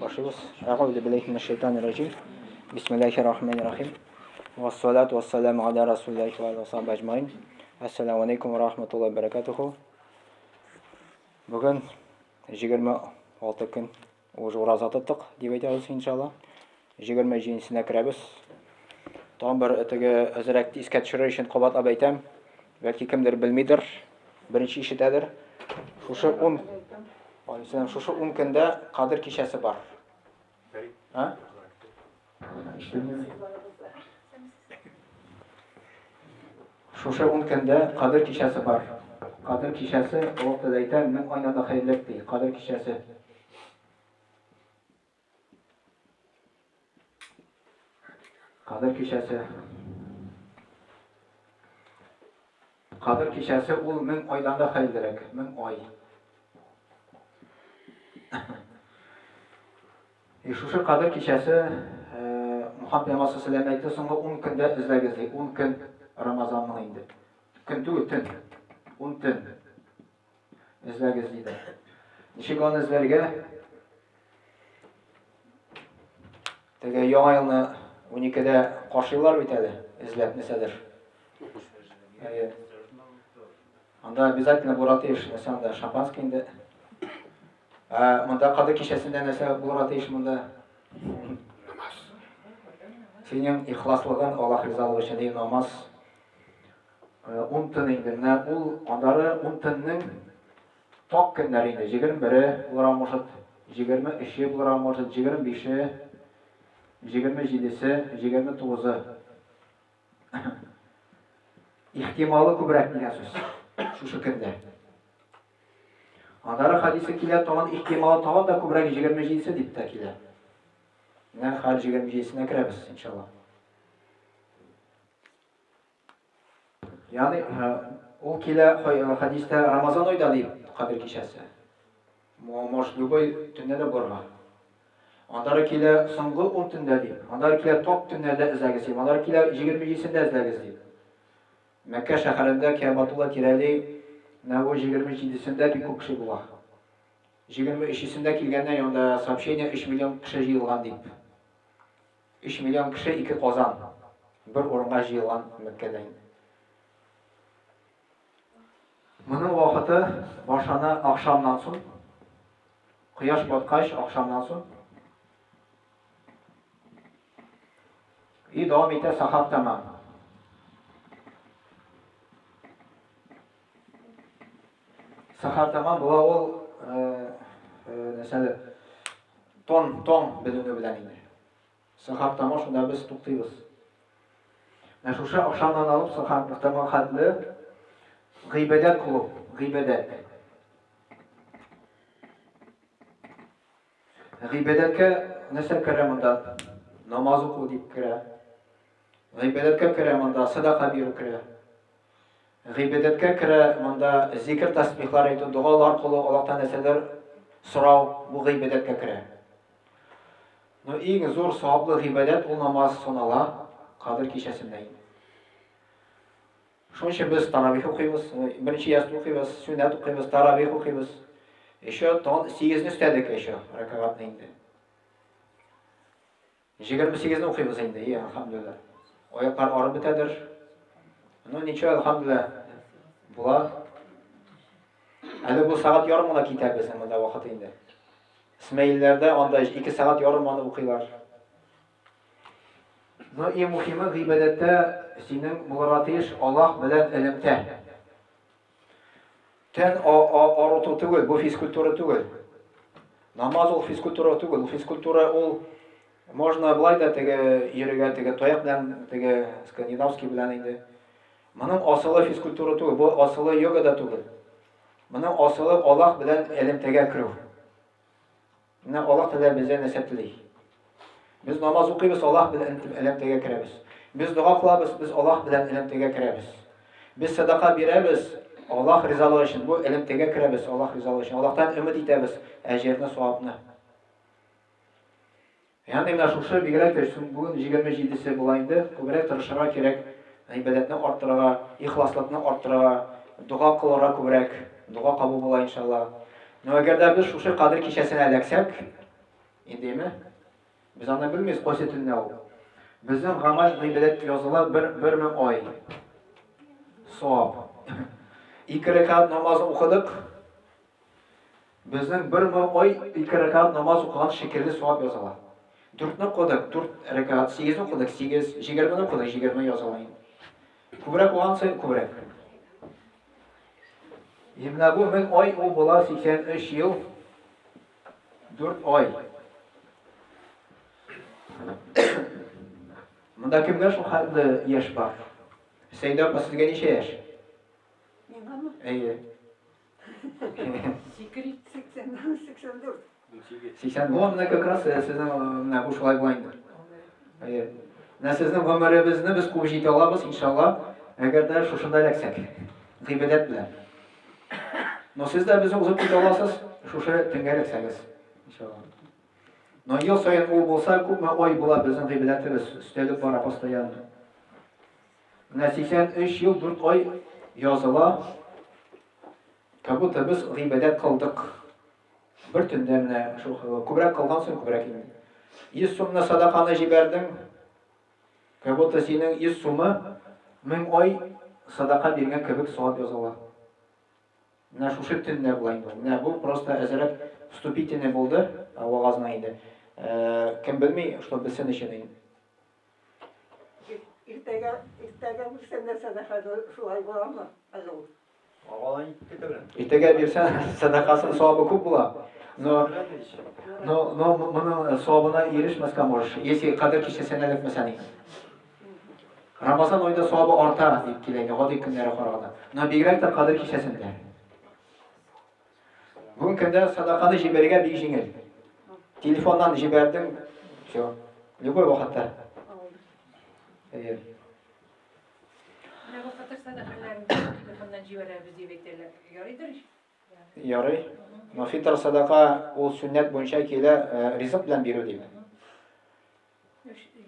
Башлыйбыз. Әгъузу биллаһи минәш шайтанир раҗим. Бисмиллаһир рахманир рахим. Вассалату вассаламу аля расулиллаһи ва аля сахабы әҗмаин. Ассаламу алейкум ва рахматуллаһи ва баракатуху. Бүген 26 көн уже ураза тоттык дип әйтәбез иншалла. 27-сенә керәбез. Тагын бер теге әзрәк искә төшерер өчен кабатлап әйтәм. Бәлки кемдер белмидер, беренче ишетәдер. Шушы 10 Алейхиссалам, шушы 10 көндә Кадер кичәсе бар. А? Шушы 10 көндә Кадер кичәсе бар. Кадер кичәсе, Аллаһ Тәгалә әйтә, мең айдан да хәерлерәк ди. Кадер кичәсе. Кадер кичәсе. Кадер кичәсе ул мең айдан да хәерлерәк. Мең ай. И шушы Кадер кичәсе э, Мухаммад пәйгамбәр саллаллаху әйтте, соңгы 10 көндә эзләгез ди. 10 көн Рамазанның инде. Көн түгел, төн. 10 төн. Эзләгез диде. Ничек аны эзләргә? Теге яңа елны 12-дә каршылар бит әле, эзләп нәрсәдер. Әйе. Анда обязательно булырга тиеш, нәрсә анда шампанский инде. Ә монда кадер кичәсендә нәрсә булырга тиеш монда? Намаз. Синең ихласлыгың Аллаһ ризалыгы өчен намаз. Ун төн инде. Менә ул андары ун төннең так көннәре инде. 21-е булырга может, 23-е булырга может, 25-е, 27-се, 29-ы. Ихтималы күбрәк дигән сүз. Шушы көндә. Андары хадисе килә, тагын ихтималы тагын да күбрәк 27-се дип тә килә. Менә хәл 27-сенә керәбез, иншалла. Ягъни ул килә хәдистә Рамазан айда дип Кадер кичәсе. Может, любой төндә дә булырга. Аннары килә соңгы 10 төндә дип. Аннары килә топ төннәрдә эзләгез дип. Аннары килә 27-сендә эзләгез дип. Мәккә шәһәрендә Кәбатулла тирәли менә бу 27-сендә бик күп кеше була. 23-сендә килгәннәр янда сообщение 3 миллион кеше җыелган дип. Өч миллион кеше ике казан бер урынга җыелган Мәккәдә инде. Моның вакыты башлана ахшамнан соң, кояш баткач ахшамнан соң. И дәвам итә сахар тәмам. Сахар тәмам була ул нәрсәдер Тон, тоң беленү белән инде. Сәхәр тама шунда без туктыйбыз. Менә шушы ахшамнан алып сәхәр тама хәтле гыйбадәт кылу, гыйбадәт. Гыйбадәткә нәрсә керә монда? Намаз уку дип керә. Гыйбадәткә керә монда садака бирү керә. Гыйбадәткә керә монда зикер тәсбихлар әйтү, догалар кылу, Аллаһтан нәрсәдер сорау, бу гыйбадәткә керә. Но иң зур саваплы гыйбадәт ул намаз санала Кадер кичәсендә инде. Шуның өчен без таравих укыйбыз, беренче ястү укыйбыз, сөннәт укыйбыз, таравих укыйбыз. Еще тагын сигезне өстәдек еще рәкәгатьне инде. 28-не укыйбыз инде, и, әлхәмдүлилләһ. Аяклар арып бетәдер. Ну, ничего, әлхәмдүлилләһ. Була. Әле бу сәгать ярым гына китә безнең монда вакыт инде. Смәилләрдә анда 2 сәгать ярым аны укыйлар. Но иң мөхиме гыйбадәттә синең булырга тиеш Аллаһ белән элемтә. Тән арыту түгел, бу физкультура түгел. Намаз ул физкультура түгел. Ул физкультура ул можно былай да теге йөрергә, теге таяк белән, теге скандинавский белән инде. Моның асылы физкультура түгел, бу асылы йога да түгел. Моның асылы Аллаһ белән элемтәгә керү. Менә Аллаһ Тәгалә бездән нәрсә тели? Без намаз укыйбыз, Аллаһ белән элемтәгә керәбез. Без дога кылабыз, без Аллаһ белән элемтәгә керәбез. Без садака бирәбез, Аллаһ ризалыгы өчен. Бу элемтәгә керәбез, Аллаһ ризалыгы өчен. Аллаһтан өмет итәбез әҗерне, савапны. Ягъни менә шушы бигрәк тә бүген 27-се була инде, күбрәк тырышырга кирәк, гыйбадәтне арттырырга, ихласлыкны арттырырга, дога кылырга күбрәк, дога кабул була иншалла. Но әгәр дә без шушы Кадер кичәсенә эләксәк, Индеме? Без аны белмибез, кайсы төннә ул. Безнең гамәл гыйбадәт языла бер, 1000 ай. Савап. Ике рәкәгать намаз укыдык. Безнең 1000 ай ике рәкәгать намаз укыган шикелле савап языла. Дүртне укыдык, дүрт рәкәгать, сигезне укыдык, сигез, 20-не укыдык, 20 языла инде. Күбрәк укыган саен күбрәк. И менә бу 1000 ай ул була 83 ел 4 ай. Монда кемгә шул хәтле яшь бар? Сәйдә апа, сезгә ничә яшь? Миңамы? Әйе. 84. 80. Бу менә как раз сезнең менә бу шулай була инде. Әйе. Менә сезнең гомеребезне без куып җитә алабыз, иншалла, әгәр дә шушында эләксәк. Гыйбадәт белән. Но сез дә безне узып китә аласыз, шушы төнгә эләксәгез, иншалла. Но ел саен ул булса, күпме ай була безнең гыйбадәтебез өстәлеп бара постоянно. Менә 83 ел 4 ай языла, как будто без гыйбадәт кылдык. Бер төндә менә шул күбрәк кылган соң күбрәк инде. 100 сумны садаканы җибәрдең, как будто синең 100 сумы 1000 ай садака биргән кебек савап языла. Менә шушы төндә була инде ул. Менә бу просто әзерәк вступительный булды вагазның инде. Кем белми, что белсен өчен инде. Иртәгә, иртәгә бирсәң дә сәдака шулай буламы әле ул? Иртәгә бирсәң, сәдакасын савабы күп була. Но, но, но моның савабына ирешмәскә можешь, если кадер кичәсенә эләкмәсәң. Рамазан аенда савабы арта дип килә инде гади көннәргә караганда. Но бигрәк тә кадер кичәсендә. Бүгенге көндә садаканы җибәрергә бик җиңел. Телефоннан җибәрдең, все. Любой вакытта. Әйе. Менә бу фитыр садакаларын телефоннан җибәрәбез дип әйтәләр. Ярыйдыр ич? Ярый. Но фитр садака ул сөннәт буенча килә, ризык белән бирү дип.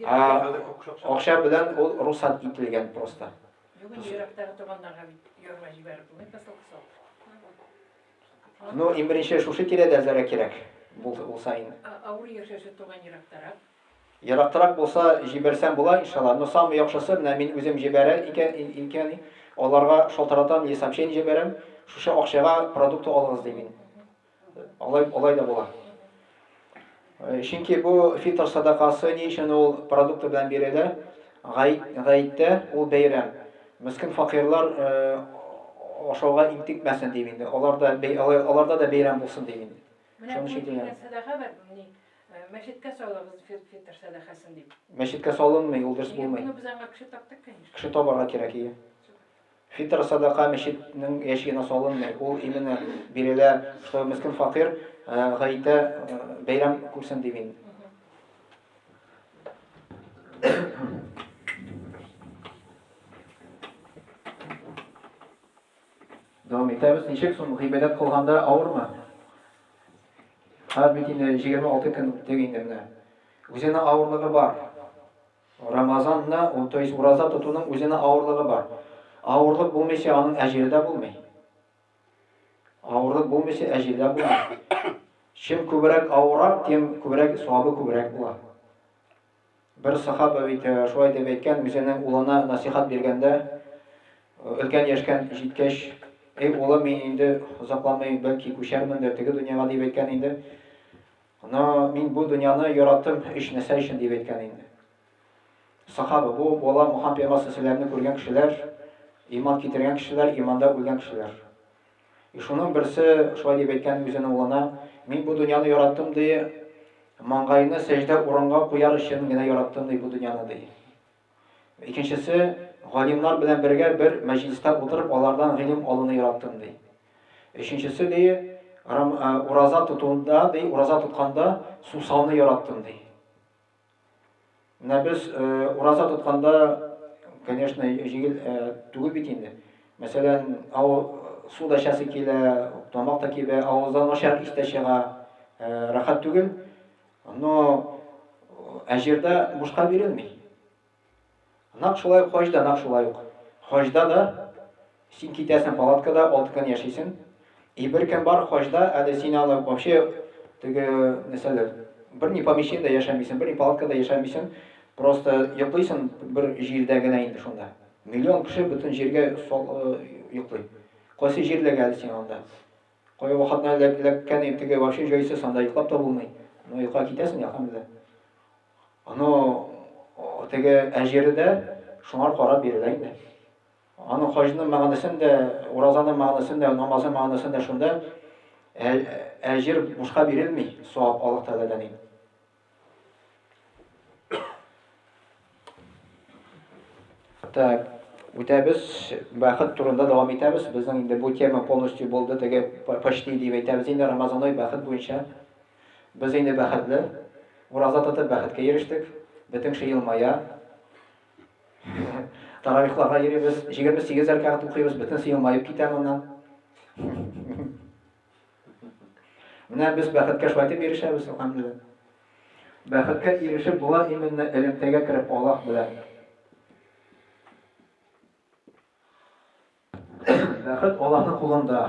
Ә акча белән ул русат ителгән просто. Бүген ерактагы туганнарга бит ярма җибәреп булмый посылка салып. Ну, иң беренче шушы тирәдә әзләргә кирәк булса инде. Авыр яшәүче туган ерактарак. Ерактарак булса, җибәрсәм була, иншалла. Но самый яхшысы, менә мин үзем җибәрә икән, икән, аларга шалтыратам или сообщение җибәрәм, шушы акчага продукты алыгыз дим мин. Алай, алай да була. Чөнки бу фитр садакасы ни өчен ул продукты белән бирелә? Гаит, гаиттә ул бәйрәм. Мескен факирлар ашауга интекмәсен дип инде. Алар да аларда да бәйрәм булсын дип инде. Менә бу дигән садака бар, ни, мәчеткә салыгыз фитр садакасын дип. Мәчеткә салынмый, ул дөрес булмый. Ну, без аңа кеше таптык, конечно. Кеше табарга кирәк, ие. Фитр садака мәчетнең ящигына салынмый, ул именно бирелә, чтобы мескен факир гаитә бәйрәм күрсен дип инде. Дәвам итәбез. Ничек соң гыйбадәт кылганда авырмы? Хәзер бит инде 26 көн үтте инде менә. Үзенең авырлыгы бар. Рамазанны, ул, то есть ураза тотуның үзенең авырлыгы бар. Авырлык булмыйча аның әҗере дә булмый. Авырлык булмыйча әҗере дә булмый. Чем күбрәк авырак, тем күбрәк савабы күбрәк була. Бер сахаба бит э, шулай дип әйткән, үзенең улына насихат биргәндә, э, өлкән яшькә җиткәч, эй улым, мин инде озакламый бәлки күчәрмендер теге дөньяга дип әйткән инде. Но мин бу дөньяны яраттым өч нәрсә өчен дип әйткән инде. Сахаба, бу бала Мухаммад пәйгамбәр саллаллаху күргән кешеләр, иман китергән кешеләр, иманда үлгән кешеләр. И шуның берсе шулай дип әйткән үзенең улына, мин бу дөньяны яраттым ди, маңгайны сәҗдә урынга куяр өчен генә яраттым ди бу дөньяны ди. Икенчесе, галимнар белән бергә бер мәҗлистә утырып, алардан гыйлем алуны яраттым ди. Өченчесе ди, ураза тотуында ди, ураза тотканда сусауны яраттым ди. Менә без ураза тотканда, конечно, җиңел түгел бит инде. Мәсәлән, су да эчәсе килә, тамак та кибә, авыздан начар ис тә чыга, рәхәт түгел. Но әҗир дә бушка бирелми. Нәкъ шулай ук хаҗда, нәкъ шулай ук. Хаҗда да син китәсең палаткада, 6 көн яшисең. И бер көн бар хаҗда, әле син аны вообще теге нәрсәләр, Бер ни помещениедә яшәмисең, бер ни палаткада яшәмисең, просто йоклыйсың бер җирдә генә инде шунда. Миллион кеше бөтен җиргә йоклый. Кайсы җир эләгә әле сиңа анда? Кая вакытына эләккән инде теге вообще җайсыз, анда йоклап та булмый. Но йокыга китәсең, әлхәмдүлилләһ. Аны теге әҗере дә шуңар карап бирелә инде. Аның хаҗның мәгънәсен дә, уразаның мәгънәсен дә, намазның мәгънәсен дә шунда әҗер бушка бирелми, савап Аллаһ Тәгаләдән инде. Так, үтәбез, бәхет турында дәвам итәбез. Безнең инде бу тема полностью булды, теге почти дип әйтәбез инде Рамазан ай бәхет буенча. Без инде бәхетле. Ураза тотып бәхеткә ирештек. Бөтен кеше елмая. Таравихларга йөрибез, 28 рәкәгать укыйбыз, бөтенесе елмаеп китә моннан. Менә без бәхеткә шулай итеп ирешәбез, алхамдулилла. Бәхеткә ирешеп була именно элемтәгә кереп Аллаһ белән. Бәхет Аллаһның кулында.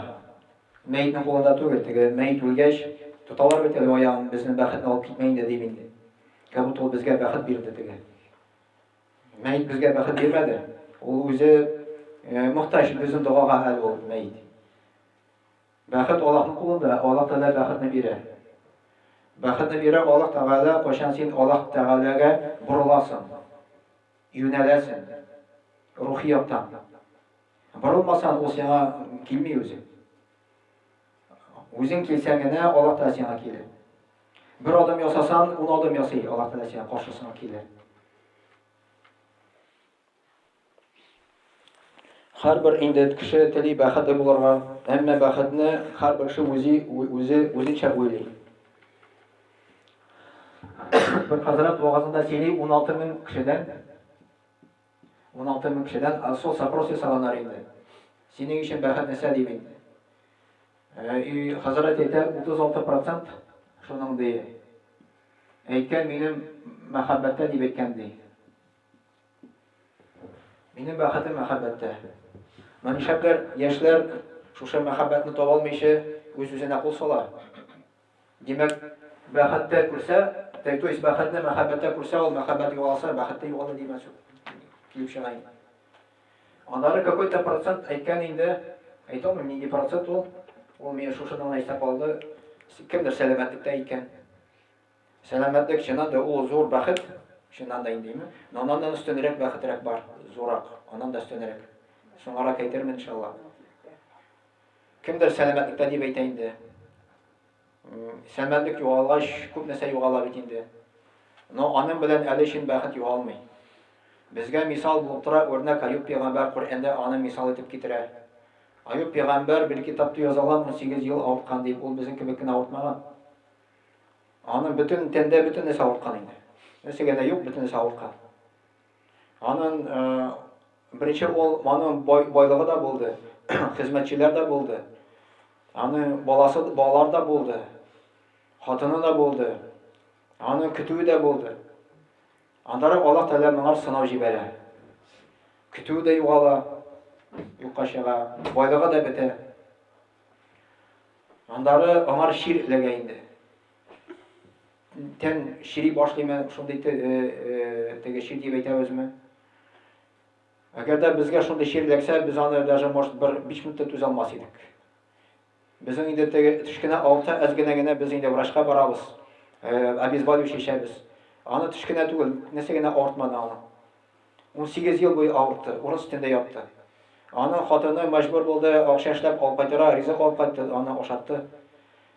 Мәетнең кулында түгел. Теге мәет үлгәч, тоталар бит әле аягын, безнең бәхетне алып китмә инде дип инде. Как будто ул безгә бәхет бирде теге. Мәет безгә бәхет бирмәде. Ул үзе э, мохтаҗ безнең догага әле ул мәет. Бәхет Аллаһның кулында, Аллаһ Тәгалә бәхетне бирә. Бәхетне бирә Аллаһ Тәгалә, кайчан син Аллаһ Тәгаләгә борыласың. Юнәләсең. Рухи яктан. Борылмасаң, ул сиңа килми үзе. Үзең килсәң генә, Аллаһ Тәгалә сиңа килә. Бер адым ясасаң, ун адым ясый, Аллаһ Тәгалә сиңа каршысына килә. Һәрбер инде кеше тели бәхетле булырга, әмма бәхетне һәрбер кеше үзе үзе үзенчә уйлый. Бер хәзрәт вагазында сөйли 16 мең кешедән 16 мең кешедән соцопрос ясаганнар инде. Синең өчен бәхет нәрсә дип инде. Э, и хәзрәт әйтә 36% шуның ди. Әйткән минем мәхәббәттә дип әйткән ди. Минем бәхетем мәхәббәттә. Но нишләпләр яшьләр шушы мәхәббәтне таба алмыйча үз-үзенә кул сала. Димәк, бәхеттә күрсә, то есть бәхетне мәхәббәттә күрсә, ул мәхәббәт югалса, бәхет тә югала дигән сүз килеп чыга инде. Аннары какой-то процент әйткән инде, әйтә алмыйм нинди процент ул, ул мине шушыны гына истә калды, кемдер сәламәтлектә әйткән. Сәламәтлек чыннан да ул зур бәхет, чыннан да инде, но аннан да өстенрәк бәхетрәк бар, зурак, аннан да өстенрәк. Соңарак әйтермен, иншалла. Кемдер сәламәтлектә дип әйтә инде. Сәламәтлек югалгач, күп нәрсә югала бит инде. Но аның белән әле чын бәхет югалмый. Безгә мисал булып тора үрнәк Аюб пәйгамбәр Коръәндә аны мисал итеп китерә. Аюб пәйгамбәр бер китапта язылган 18 ел авырткан дип, ул безнең кебек кенә авыртмаган. Аның бөтен тәндә бөтен нәрсә авырткан инде. Нәрсә генә юк, бөтен нәрсә авырткан. Аның беренче ул аның бай, байлыгы да булды, хезмәтчеләр дә булды. Аның баласы, балалар да булды. Хатыны да булды. Аның көтүе дә булды. Аннары Аллаһ Тәгалә моңар сынау җибәрә. Көтүе дә югала, юкка чыга, байлыгы да бетә. Аннары аңар чир эләгә инде. Тән чири башлыймы, шундый э, э, теге чир дип әйтәбезме? Әгәр дә безгә шундый чир эләксә, без аны даже, может, бер 5 минут та түзә алмас идек. Безнең инде теге төшкенә авырта әз генә генә без инде врачка барабыз, э, обезболивающий эчәбез. Аны төшкенә түгел, нәрсә генә авыртмады аны. 18 ел буе авыртты, урын өстендә ятты. Аның хатыны мәҗбүр булды, акча эшләп алып кайтырга, ризык алып кайтты, аны ашатты.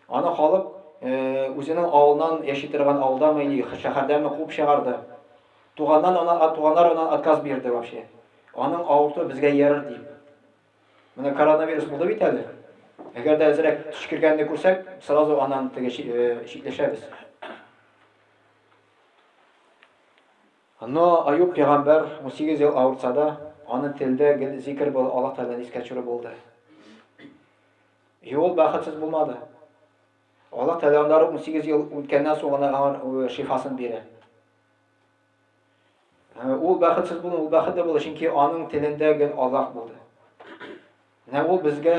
Аны халык э, үзенең авылыннан яши торган авылдамы или шәһәрдәме куып чыгарды. Туганнан ана, туганнар аннан отказ бирде вообще. Аның авыртуы безгә ярыр дип. Менә коронавирус булды бит әле. Әгәр дә әзрәк төчкергәнне күрсәк, сразу аннан теге э, читләшәбез. Но Аюб пәйгамбәр 18 ел авыртса да, аны телдә гел зикер булды, Аллаһ Тәгаләне искә төшерү булды. И ул бәхетсез булмады. Аллаһ Тәгалә аннары 18 ел үткәннән соң гына аңа э, шифасын бирә. Э, ул бәхетсез булмады, ул бәхетле булды, чөнки аның телендә гел Аллаһ булды. Менә ул безгә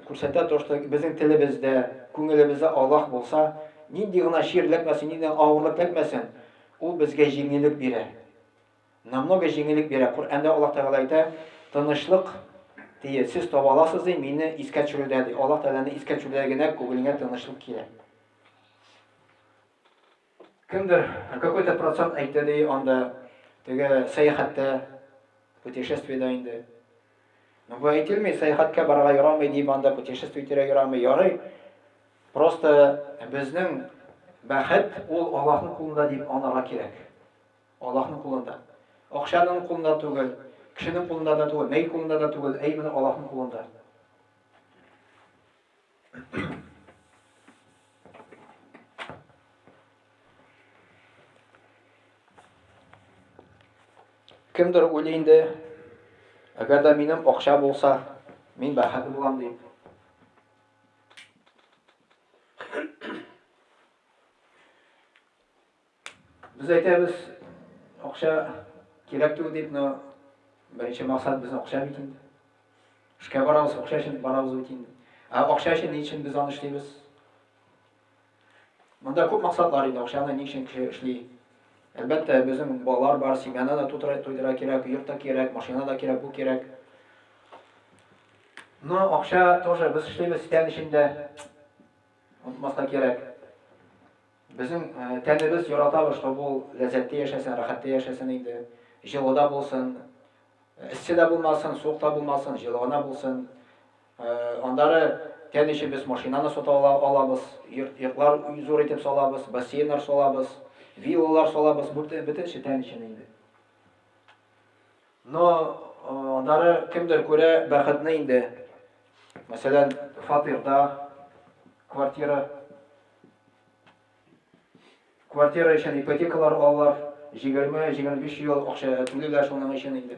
күрсәтә то, что безнең телебездә, күңелебездә Аллаһ булса, нинди гына чир эләкмәсен, нинди генә авырлык эләкмәсен, ул безгә җиңеллек бирә. Намного җиңеллек бирә. Коръәндә Аллаһ Тәгалә әйтә, тынычлык ди, сез таба аласыз ди, мине искә төшерүдә ди. Аллаһ Тәгаләне искә төшерүдә генә күңелеңә тынычлык килә. Кемдер какой-то процент әйтте ди, анда теге сәяхәттә, путешествиедә инде. Но бу әйтелми, сәяхәткә барырга ярамый дип, анда путешествие итәргә ярамый. Ярый. Просто безнең бәхет ул Аллаһның кулында дип аңларга кирәк. Аллаһның кулында. Акчаның кулында түгел, кешенең кулында да түгел, мәет кулында да түгел, ә именно Аллаһның кулында. Кемдер уйлый инде, әгәр дә минем акча булса, мин бәхетле булам дип. Без әйтәбез, акча кирәк түгел дип, но беренче максат безнең акча бит инде. Эшкә барабыз, акча өчен барабыз бит инде. Ә акча өчен ни өчен без аны эшлибез? Монда күп максатлар инде, акчаны ни өчен кеше эшли? Әлбәттә, безнең балалар бар, семьяны да тутыра, туйдыра кирәк, йорт та кирәк, машина да кирәк, бу кирәк. Но акча тоже без эшлибез тән өчен дә. Онытмаска кирәк. Безнең тәнебез яратабыз, чтобы ул ләззәттә яшәсен, рәхәттә яшәсен инде. Җылыда булсын, эссе дә булмасын, суык та булмасын, җылы гына булсын. Аннары тән өчен без машинаны сата алабыз, йортлар зур итеп салабыз, бассейннар салабыз, виллалар салабыз, бөтен тән өчен инде. Но аннары кемдер күрә бәхетне инде. Мәсәлән, фатирда, квартира Квартира өчен ипотекалар алалар, 20-25 ел акча түлиләр шуның өчен инде.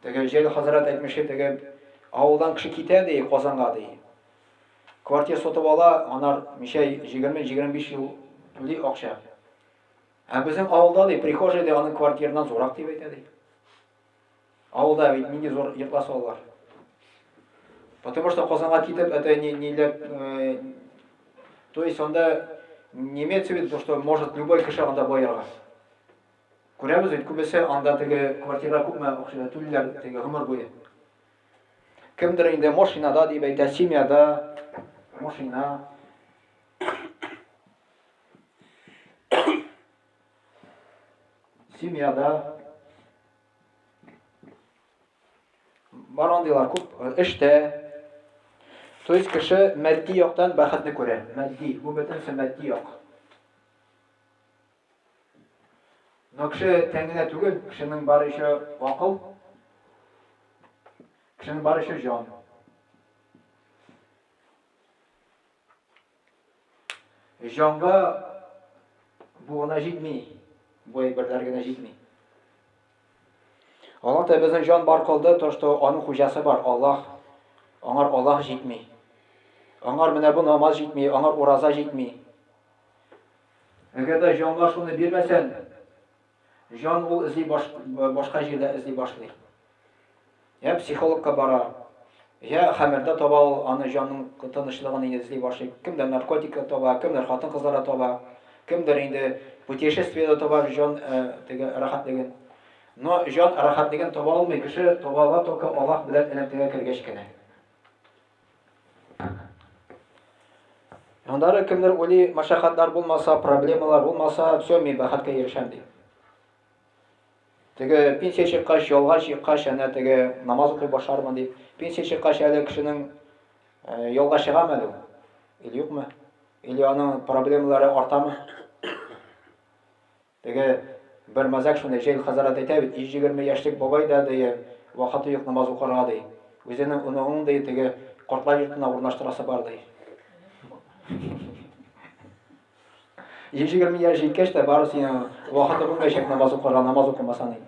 Теге Җәлил хәзрәт әйтмешли, теге авылдан кеше китә ди, Казанга ди. Квартира сатып ала, анар ничә 20-25 ел түли акча. Ә безнең авылда ди, прихожая ди, аның квартирыннан зурак дип әйтә ди. Авылда бит нинди зур йортлар салалар. Потому что Казанга китеп, это не, не для... Э, то есть анда не имеется в виду, что может любой кеше анда баерга. Күрәбез бит, күбесе анда теге квартира күпме акча түлиләр теге гомер буе. Кемдер инде машинада дип әйтә, семьяда, машина. Семьяда бар андыйлар күп, эштә. То есть кеше матди яктан бәхетне күрә. Матди, бу бөтенесе матди як. Но кеше тән генә түгел, кешенең бар еще акыл, кешенең бар еще җан. Җанга бу гына җитми, бу әйберләр генә җитми. Аллаһ та безнең җан бар кылды, то что аның хуҗасы бар, Аллаһ. Аңар Аллаһ җитми. Аңар менә бу намаз җитми, аңар ураза җитми. Әгәр дә җанга шуны бирмәсәң, Җан ул эзли баш, башка җирдә эзли башлый. Я психологка бара, я хәмердә таба ул аны җанның тынычлыгын инде эзли башлый. Кемдер наркотика таба, кемдер хатын-кызларда таба, кемдер инде путешествиедә таба җан э, теге рәхәтлеген. Но җан рәхәтлеген таба алмый кеше, таба ала только Аллаһ белән элемтәгә кергәч кенә. Аннары кемдер уйлый, мәшәкатьләр булмаса, проблемалар булмаса, все, мин бәхеткә ирешәм ди. Теге пенсия чыккач, ялга чыккач, әнә теге намаз укый башлармын дип. Пенсия чыккач әле кешенең э, ялга чыгамы әле ул? Или юкмы? Или аның проблемалары артамы? Теге бер мәзәк шундый, Җәйл хәзрәт әйтә бит, 120 яшьлек бабай да, ди, вакыты юк намаз укырга, ди. Үзенең оныгын, ди, теге картлар йортына урнаштырасы бар, ди. 120 яшь җиткәч тә бары синең вакыты булмаячак намаз укырга, намаз укымасаң инде.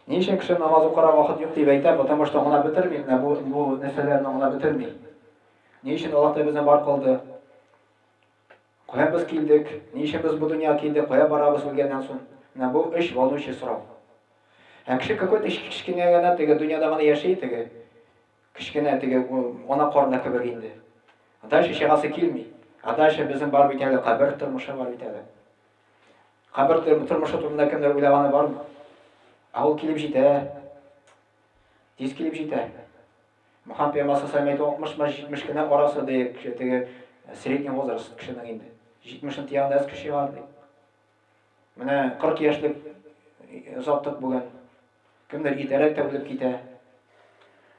Ни өчен кеше намаз укырга вакыт юк дип әйтә, потому что аңлап бетерми, менә бу, бу нәрсәләрне аңлап бетерми. Ни өчен Аллаһ та безне бар кылды? Кая без килдек? Ни өчен без бу дөньяга килдек? Кая барабыз үлгәннән соң? Менә бу өч волнующий сорау. Ә кеше какой-то кечкенә генә теге дөньяда гына яши теге. Кечкенә теге ана карына кебек инде. Дальше чыгасы килми. Ә дальше безнең бар бит әле кабер тормышы бар бит әле. Кабер тормышы турында кемдер уйлаганы бармы? Ә ул килеп җитә. Тиз килеп җитә. Мөхәммәд пәйгамбәр саллаллаху әйтә, 60 ма 70 кенә арасы ди, теге средний возраст кешенең инде. 70-н тиягендә әз кеше бар ди. Менә 40 яшьлек озаттык бүген. Кемдер иртәрәк тә үлеп китә.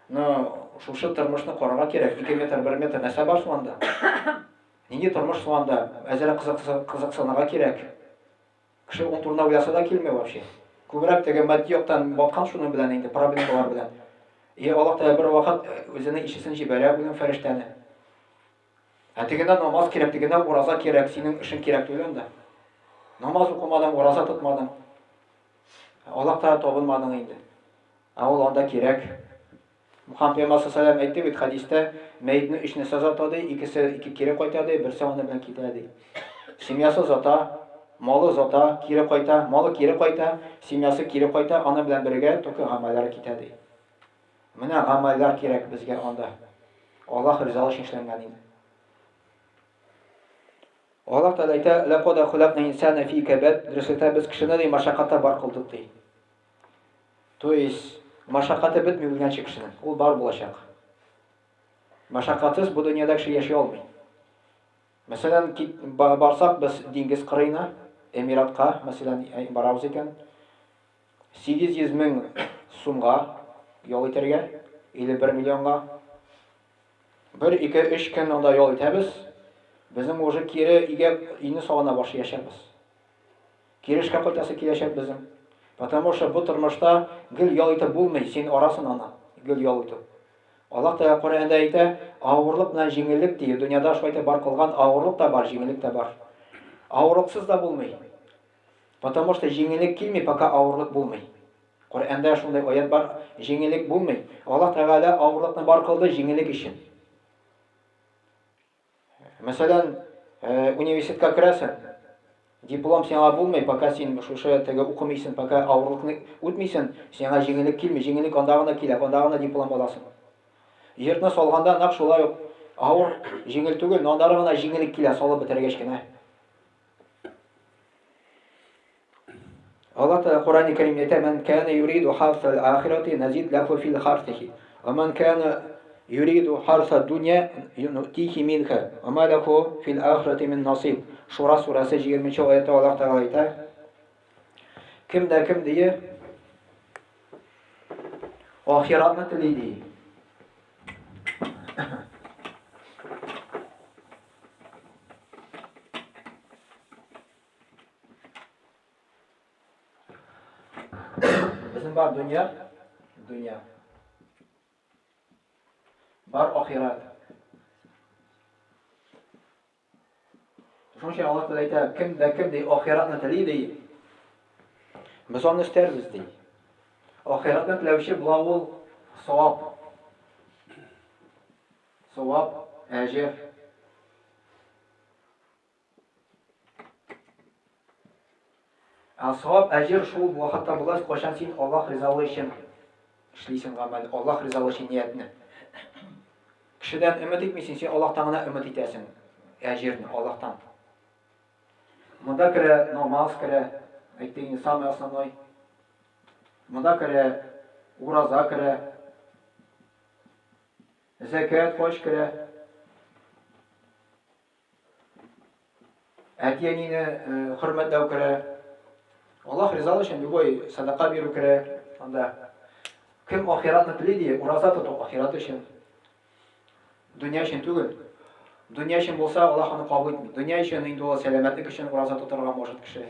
Но шушы тормышны карарга кирәк. 2 метр, 1 метр нәрсә бар соң анда? Нинди тормыш соң анда? Әзрәк кызыксынырга кирәк. Кеше ун турында уйласа да килми вообще. Күбрәк теге матди яктан баткан шуның белән инде, проблемалар белән. И Аллаһ Тәгалә бер вакыт э, үзенең ишесен җибәрә, үзенең фәрештәне. Ә тегендә намаз кирәк, тегендә ураза кирәк, синең эшең кирәк түгел анда. Намаз укымадың, ураза тотмадың. Аллаһ Тәгалә табынмадың инде. Ә ул анда кирәк. Мөхәммәд пәйгамбәр саллаллаху әйтте бит хәдистә, мәетне өч нәрсә озата ди, икесе ике кире кайта ди, берсе аны белән китә ди. Семьясы озата, малы озата, кире кайта, малы кире кайта, семьясы кире кайта, аны белән бергә только гамәлләре китә ди. Менә гамәлләр кирәк безгә анда. Аллаһ ризалыгы өчен эшләнгән инде. Аллаһ Тәгалә әйтә, "Ләкад халакна инсана фи кабад", дөреслектә без кешене ди мәшәкатьтә бар кылдык ди. То есть, машакаты бетми үлгәнче кешенең. Ул бар булачак. Машакатсыз бу дөньяда кеше яши алмый. Мәсәлән, барсак без диңгез кырыена, Эмиратка, мәсәлән, барабыз икән, 800 мең сумга ял итәргә или 1 миллионга. Бер, ике, өч көн анда ял итәбез. Безнең уже кире өйгә, өйне сагына башлаячакбыз. Кире эшкә кайтасы киләчәк безнең. Потому что бу тормышта гел ял итеп булмый, син арасың аны, гел ял итеп. Аллаһ Тәгалә Коръәндә әйтә, авырлык белән җиңеллек ди, дөньяда шулай итеп бар кылган авырлык та бар, җиңеллек тә бар. Авырлыксыз да булмый. Потому что җиңеллек килми, пока авырлык булмый. Коръәндә шундый аят бар, җиңеллек булмый. Аллаһ Тәгалә авырлыкны бар кылды җиңеллек өчен. Мәсәлән, э, университетка керәсең, диплом сиңа булмый, пока син шушы теге укымыйсың, пока авырлыкны үтмисең, сиңа җиңеллек килми, җиңеллек анда гына килә, анда гына диплом аласың. Йортны салганда нәкъ шулай ук авыр, җиңел түгел, но аннары гына җиңеллек килә, салып бетергәч кенә. Аллаһ Тәгалә Коръәни Кәримдә әйтә, "Ман кана юриду харсал ахирати назид лаху фил харсихи, ва ман кана юриду харса дунья нутихи минха, ва ма лаху фил ахирати мин насиб." Шура сүрәсе 20 аятта Аллаһ Тәгалә әйтә, Кем дә кем дие ахиратны тели ди. Безнең бар дөнья, дөнья. Бар ахират. Шуның өчен Аллаһ Тәгалә әйтә, кем дә кем ди ахиратны тели ди. Без аны өстәрбез ди. Ахиратны теләүче була ул савап. Савап, әҗер. Ә савап, әҗер шул вакытта була, кайчан син Аллаһ ризалыгы өчен эшлисең гамәл, Аллаһ ризалыгы өчен ниятне. Кешедән өмет итмисең, син Аллаһтан гына өмет итәсең әҗерне, Аллаһтан. Монда керә намаз керә, әйтте инде самый основной. Монда керә ураза керә, зәкят, хаҗ керә. Әти-әнине э, хөрмәтләү керә. Аллаһ ризалыгы өчен любой садака бирү керә анда. Кем ахиратны тели ди, ураза тоту ахират өчен. Дөнья өчен түгел. Дөнья өчен булса, Аллаһ аны кабул итми. Дөнья өчен инде ул сәламәтлек өчен ураза тотарга может кеше.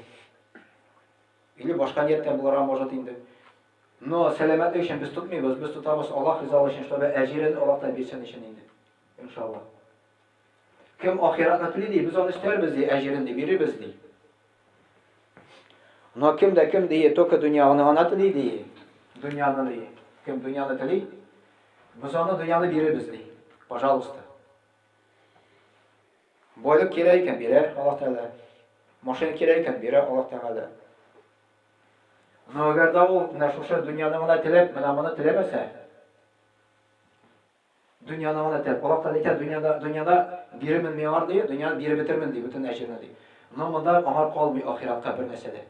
Или башка нияттә булырга может инде. Но сәламәтлек өчен без тотмыйбыз, без тотабыз Аллаһ ризалыгы өчен, чтобы әҗерен Аллаһ та бирсен өчен инде. Иншаллаһ. Кем ахиратны тели ди, без аны өстәрбез ди, әҗерен ди, бирербез ди. Но кем дә кем ди, только дөньяны гына тели ди, дөньяны ди. Кем дөньяны тели, без аны дөньяны бирербез ди. Пожалуйста. Байлык кирәк икән, бирә Аллаһ Тәгалә. Машина кирәк икән, бирә Аллаһ Тәгалә. Но әгәр дә ул менә шушы дөньяны гына теләп, менә моны теләмәсә, Дөньяны гына теләп. Аллаһ Тәгалә әйтә, дөньяда, дөньяда бирермен мин аңар ди, дөньяны биреп бетермен ди, бөтен әҗерне ди. Но монда аңар калмый ахиратка бер нәрсә дә.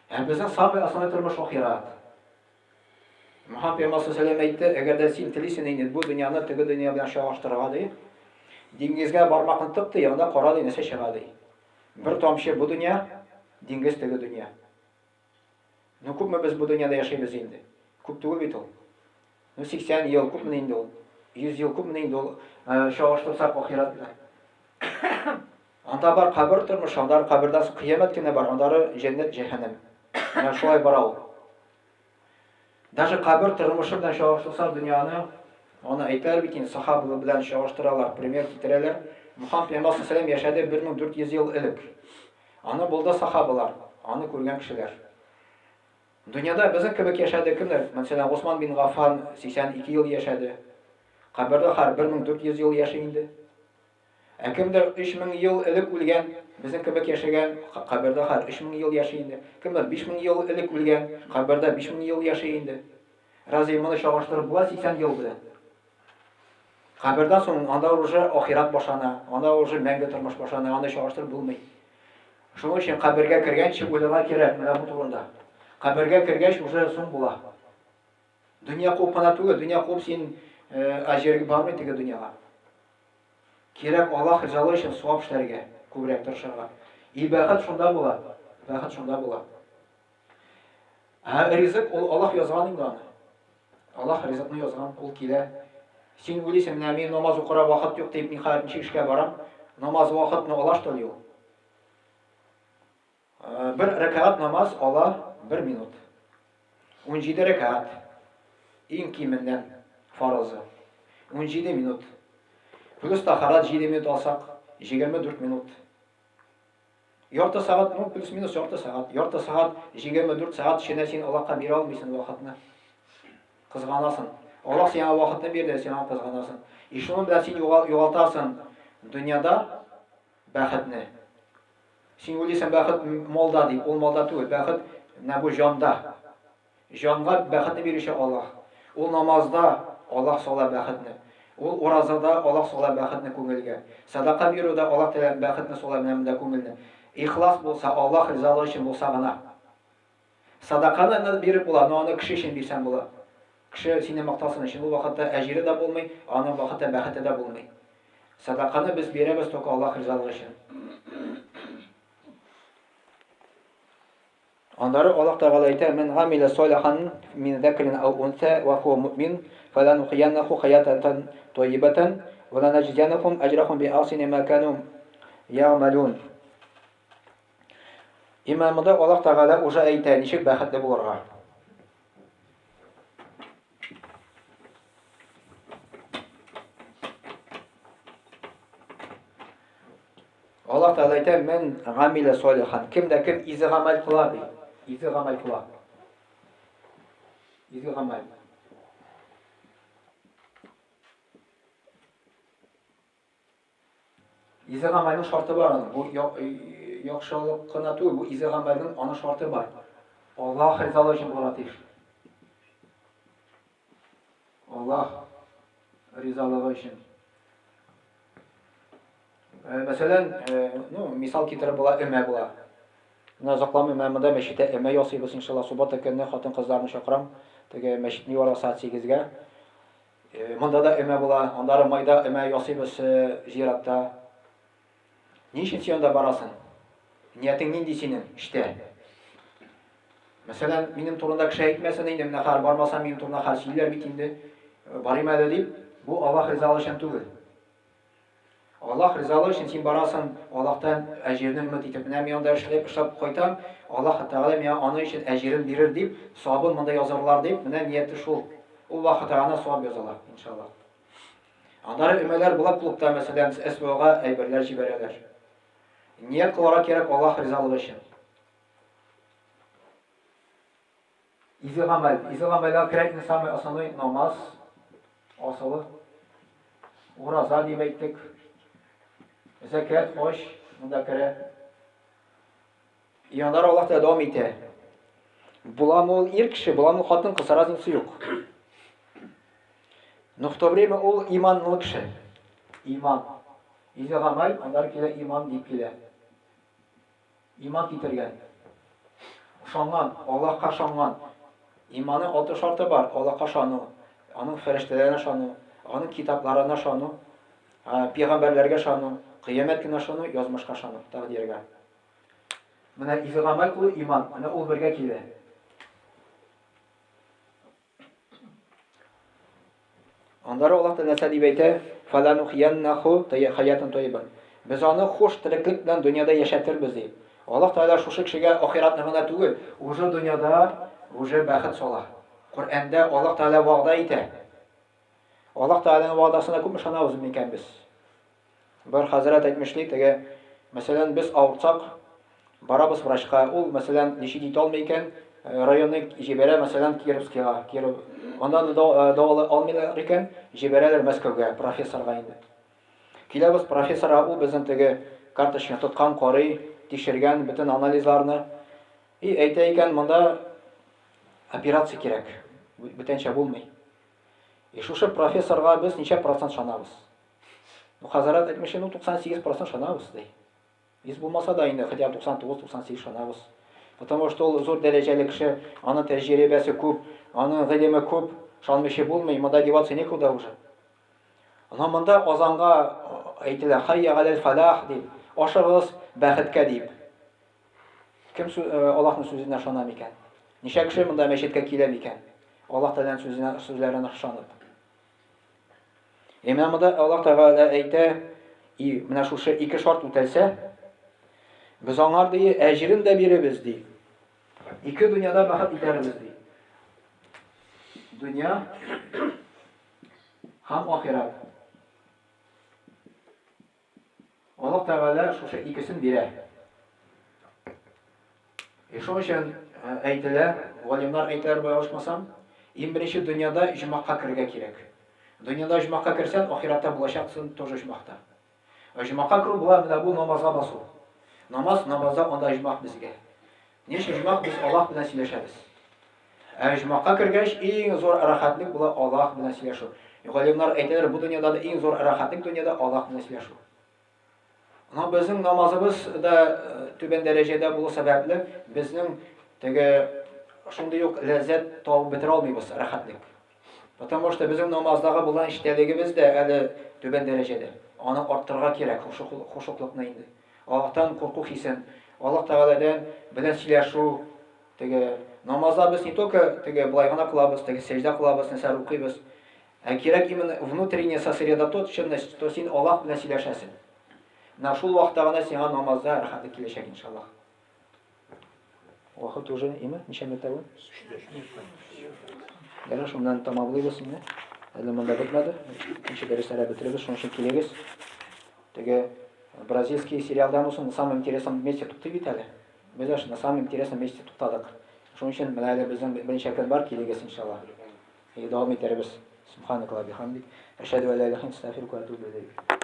Ә безнең самый основной тормыш ахират. Мөхәммәд пәйгамбәр саллаллаху әйтте, әгәр дә син телисең инде бу дөньяны теге дөнья белән чагыштырырга ди, диңгезгә бармакны тык ди, анда кара ди, нәрсә чыга ди. Бер тамчы бу дөнья, диңгез теге дөнья. Ну күпме без бу дөньяда яшибез инде? Күп түгел бит ул. Ну 80 ел күпме инде ул? 100 ел күпме инде ул? Э, чагыштырсак ахират белән. Анда бар кабер тормышы, анда кабердән соң кыямәт көне бар, андары җәннәт, җәһәннәм. Менә шулай бара ул. Даже кабер тормышы белән чагыштырсак дөньяны, аны әйтәләр бит инде, сахаба белән чагыштыралар, пример китерәләр. Мөхәммәд пәйгамбәр саллаллаху яшәде 1400 ел элек. Аны булды сахабалар, аны күргән кешеләр. Дөньяда безнең кебек яшәде кемнәр? Мәсәлән, Госман бин Гаффан 82 ел яшәде. Кабердә хәр 1400 ел яши инде. Ә кемдер 3000 ел элек үлгән, безнең кебек яшәгән, кабердә хәзер 3000 ел яши инде. Кемдер 5000 ел элек үлгән, кабердә 5000 ел яши инде. Разве моны чагыштырып була 80 ел белән? Кабердән соң анда уже ахират башлана, анда уже мәңге тормыш башлана, аны чагыштырып булмый. Шуның өчен кабергә кергәнче уйларга кирәк менә бу турында. Кабергә кергәч уже соң була. Дөнья куып кына түгел, дөнья куып син әҗер бармый теге дөньяга. Кирәк Аллаһ ризалыгы өчен савап эшләргә, күбрәк тырышырга. И бәхет шунда була. Бәхет шунда була. Ә ризык ул Аллаһ язган инде аны. Аллаһ ризыкны язган, ул килә. Син уйлыйсың, менә мин намаз укырга вакыт юк дип, мин хәзер ничек эшкә барам? Намаз вакытны ала что ли ул? Бер рәкәгать намаз ала бер минут. 17 рәкәгать. Иң кименнән фарызы. 17 минут. Плюс тахарат 7 минут алсак, 24 минут. Ярты сәгать, ну, плюс-минус ярты сәгать. Ярты сәгать, 24 сәгать эчендә син Аллаһка бирә алмыйсың вакытны. Кызганасың. Аллаһ сиңа вакытны бирде, син аңа кызганасың. И шуның белән син югалтасың дөньяда бәхетне. Син уйлыйсың, бәхет малда дип, ул малда түгел, бәхет менә бу җанда. Җанга бәхетне бирүче Аллаһ. Ул намазда Аллаһ сала бәхетне. Ул уразада Аллаһ сала бәхетне күңелгә. Садака бирүдә Аллаһ Тәгалә бәхетне сала менә монда күңелне. Ихлас булса, Аллаһ ризалыгы өчен булса гына. Садаканы да биреп була, но аны кеше өчен бирсәң була. Кеше сине мактасын өчен. Ул вакытта әҗире дә булмый, аның вакытта бәхете дә булмый. Садаканы без бирәбез только Аллаһ ризалыгы өчен. Аннары Аллаһ Тәгалә әйтә: "Мин гамилә салихан мин зәкрин ау унса ва хуа муъмин, фаланухияннаху хаятан таййибатан ва ланаҗзияннахум әҗрахум би ахсани ма кану ягъмалун." Имамында Аллаһ Тәгалә уже әйтә, ничек бәхетле булырга. Аллаһ Тәгалә әйтә, "Мен гамилә салихан." Кем дә кем изге гамәл кыла ди. Изге гамәл кыла. Изге гамәл. Изге гамәлнең шарты бар аның. Бу яхшылык кына түгел, бу изге гамәлнең аның шарты бар. Аллаһ ризалыгы өчен булырга тиеш. Аллаһ ризалыгы өчен. Э, мәсәлән, э, ну, мисал китереп була, өмә була. Менә озакламый менә монда мәчеттә өмә ясыйбыз, иншалла, суббота көнне хатын-кызларны чакырам. Теге мәчетне юарга сәгать 8-гә. Э, монда да өмә була, аннары майда өмә ясыйбыз э, зиратта. Ни өчен син анда барасың? Ниятең нинди синең эштә? Мәсәлән, минем турында кеше әйтмәсен инде, менә хәзер бармасам, минем турында хәзер сөйләр бит инде. Э, барыйм әле дип, бу Аллаһ ризалыгы өчен түгел. Аллаһ ризалыгы өчен син барасың, Аллаһтан әҗирне өмет итеп. Менә мин анда эшләп, эшләп кайтам, Аллаһ Тәгалә миңа аны өчен әҗирен бирер дип, савабын монда язарлар дип, менә нияте шул. Ул вакытта гына савап языла, иншаллаһ. Аннары өмәләр була клубта, мәсәлән, СВОга әйберләр җибәрәләр. Ният кылырга кирәк Аллаһ ризалыгы өчен. Изге гамәл. Изге гамәлгә керә иң самый основной намаз асылы. Ураза дип әйттек. Зәкят, хаҗ монда керә. И аннары Аллаһ Тәгалә дәвам итә. Буламы ул ир кеше, буламы хатын кыз, разница юк. Но в то время ул иманлы кеше. Иман. Изге гамәл, аннары килә иман дип килә. Иман китергән. Ышанган, Аллаһка ышанган. Иманның алты шарты бар. Аллаһка ышану, аның фәрештәләренә ышану, аның китапларына ышану, пәйгамбәрләргә ышану, кыямәт көненә ышану, язмышка ышану, тәкъдиргә. Менә изге гамәл кылу иман, менә ул бергә килә. Аннары Аллаһ Тәгалә нәрсә дип әйтә? Фаланухияннаху хаятан таййиба. Без аны хуш тереклек белән дөньяда яшәтербез ди. Аллаһ Тәгалә шушы кешегә ахиратны гына түгел, уже дөньяда уже бәхет сала. Коръәндә Аллаһ Тәгалә вәгъдә итә. Аллаһ Тәгаләнең вәгъдәсенә күпме ышанабыз микән без? Бер хәзрәт әйтмешли, теге, мәсәлән, без авыртсак, барабыз врачка, ул, мәсәлән, лечить итә алмый икән, э, районный җибәрә, мәсәлән, Кировскийга, Киров. Аннан да э, дәвалый алмыйлар икән, җибәрәләр Мәскәүгә, профессорга инде. Киләбез профессорга, ул безнең теге карточканы тоткан, карый, тикшергән бөтен анализларны. И әйтә икән, монда операция кирәк, бүтәнчә булмый. И шушы профессорга без ничә процент шанабыз? Ну, хәзрәт әйтмешли, ну, 98 процент шанабыз, ди. Йөз булмаса да инде, хотя 99-98 шанабыз. Потому что ул зур дәрәҗәле кеше, аның тәҗрибәсе күп, аның гыйлеме күп, шанмыйча булмый, монда деваться некуда уже. Но монда азанга әйтелә, хайя галәл фалах дип, ашыгыгыз бәхеткә дип. Кем Аллаһның сүзенә ышана микән? Ничә кеше монда мәчеткә килә микән? Аллаһ Тәгаләнең сүзенә, сүзләренә ышанып. И менә монда Аллаһ Тәгалә әйтә, и менә шушы ике шарт үтәлсә, без аңар ди, әҗерен дә биребез ди. Ике дөньяда бәхет итәрбез ди. Дөнья һәм ахирәт. Аллаһ Тәгалә шушы икесен бирә. И шуның өчен э, әйтелә, галимнар әйтәләр, бу ялгышмасам, иң беренче дөньяда оҗмахка керергә кирәк. Дөньяда оҗмахка керсәң, ахиратта булачаксың тоже оҗмахта. Оҗмахка керү була менә бу намазга басу. Намаз, намазда анда оҗмах безгә. Ни өчен оҗмах? Без Аллаһ белән сөйләшәбез. Ә оҗмахка кергәч, иң зур рәхәтлек була Аллаһ белән сөйләшү. Галимнар әйтәләр, бу дөньяда да иң зур рәхәтлек дөньяда Аллаһ белән сөйләшү. Но безнең намазыбыз да э, түбән дәрәҗәдә булу сәбәпле, безнең теге шундый ук ләззәт табып бетерә алмыйбыз, рәхәтлек. Потому что безнең намаздагы булган эчтәлегебез дә әле түбән дәрәҗәдә. Аны арттырырга кирәк, хушуклыкны инде. Аллаһтан курку хисен, Аллаһ Тәгаләдән белән сөйләшү, теге намазда без не только теге былай гына кылабыз, теге сәҗдә кылабыз, нәрсәләр укыйбыз. Ә кирәк именно внутренняя сосредоточенность, то син Аллаһ белән сөйләшәсең. Менә шул вакытта гына сиңа намазда рәхәтлек киләчәк, иншаллаһ. Вакыт уже име? Ничә минутта бу? Ярар, шуннан тамамлыйбыз инде. Әле монда бетмәде. Икенче дәресләрдә бетеребез, шуның өчен килегез. Теге бразильский сериалдан соң на самом интересном месте туктый бит әле. Без аш на самом интересном месте туктадык. Шуның өчен менә әле безнең берничә көн бар, килегез иншалла. И дәвам итәрбез. Субханакаллаху бихамдик. Әшһәду ан ла илаһа илля анта, астагфирука ва атубу илейк.